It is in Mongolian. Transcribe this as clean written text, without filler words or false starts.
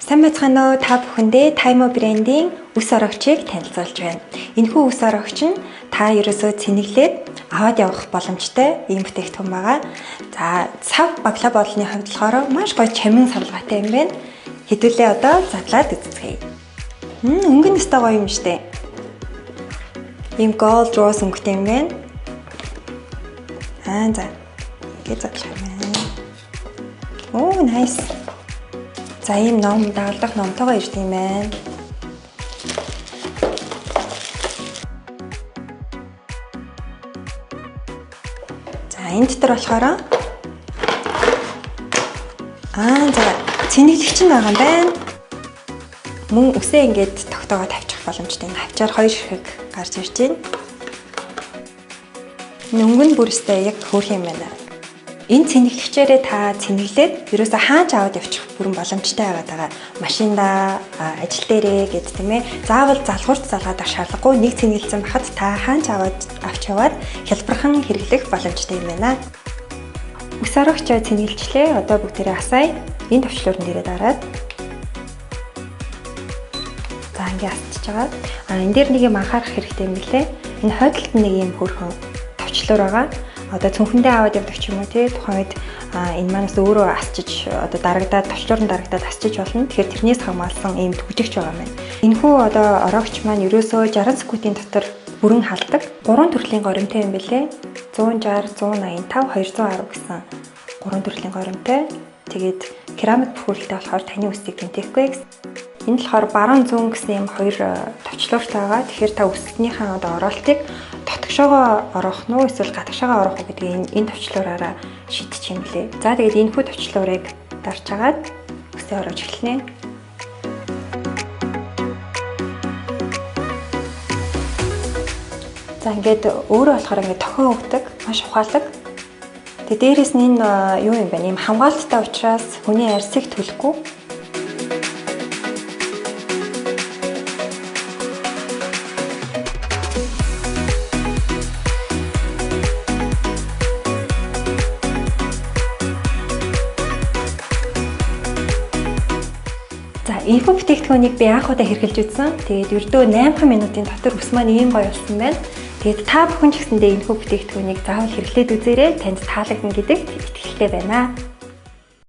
Сайн байцгаана уу, та бүхэндээ Tymo брендийн үс орогчийг танилцуулж байна. Энэхүү үс орогч нь та ерөөсөө цэнэглээд аваад явах боломжтой ийм бүтээгдэхүүн байгаа. За, сав баглаа бодлын хувьд болохоор маш гоё чамин савлгаатай юм байна. Хэдүүлээ одоо задлаад үзцгээе. Өнгө нь өстой гоё юм штэ. Ийм gold rose өнгөтэй юм байна. Аа за. Ингээд задлах юм байна. Оо, nice. За, ийм ном дагалдах номтойгоо ирдэг юм байна. За, энэ дотор болохоор за, цэнэглэгч нь байгаа юм байна. Мөн үсээ ингээд тогтоогоо тавьчих боломжтой. Ингээд хавчаар хоёр ширхэг гарч ирж байна. Энэ өнгө нь бүр өстэй яг хөөрхөн юм байна. Энэ цэнэглэгчээрээ та цэнэглээд ерөөсөө хаач аваад явчих бүрэн боломжтой байгаад байгаа. Машиндаа, ажил дээрээ гэд тийм ээ. Заавал залгуурт залгаад авах шаардлагагүй. Нэг цэнэглэсэн бахад та хаач авч яваад хялбархан хэрэглэх боломжтой юм байна. Үс орогчоо цэнэглэжлээ. Одоо бүгдээрээ асаая. Энэ товчлуурн дээрээ дараад. За, ингээ асчиж байгаа. Энэ дээр нэг юм анхаарах хэрэгтэй юм билээ. Энэ хойдолд нэг юм хөөрхөн товчлуур байгаа. Одоо цүнхэндээ аваад явдаг ч юм уу тий, тухайн үед энэ манаас өөрөө асчиж одоо дарагдаад товчлуур нь дарагдаад асчиж болно. Тэгэхээр тэрнээс хамгаалсан ийм түгжигч байгаа юм байна. Энэхүү одоо орогч маань ерөөсөө 60 секундын дотор бүрэн халдаг. 3 төрлийн горимтой юм билээ. 160, 185, 210 гэсэн 3 төрлийн горимтой. Тэгээд керамик бүрхүүлэлтэй болохоор таны үсийг гэмтээхгүй гэсэн. Энэ болохоор баруун зүүн гэсэн юм хоёр товчлууртай байгаа. Тэгэхээр та үсгнийхээ одоо оролтыг дотгошоогоо ороох нь уу эсвэл гадагшаага ороох уу гэдгийг энэ товчлуураараа шийдчих юм лээ. За, тэгээд энэхүү товчлуурыг дарж агаад үсээ ороож эхэлнэ. За, ингээд өөрөө болохоор ингээд тохион өгдөг, маш ухаалаг. Тэгээд дээрэс нь энэ юу юм бэ? Ийм хамгаалттай учраас хүний арьсыг төлөхгүй. За, энэхүү бүтээгдэхүүнийг би анх удаа хэрэглэж үзсэн. Тэгээд ердөө 8 минутын дотор үс маань ийм гоё болсон байна. Тэгээд та бүхэн ч гэсэндээ энэхүү бүтээгдэхүүнийг заавал хэрэглээд үзээрэй. Танд таалагдана гэдэгт итгэлтэй байна.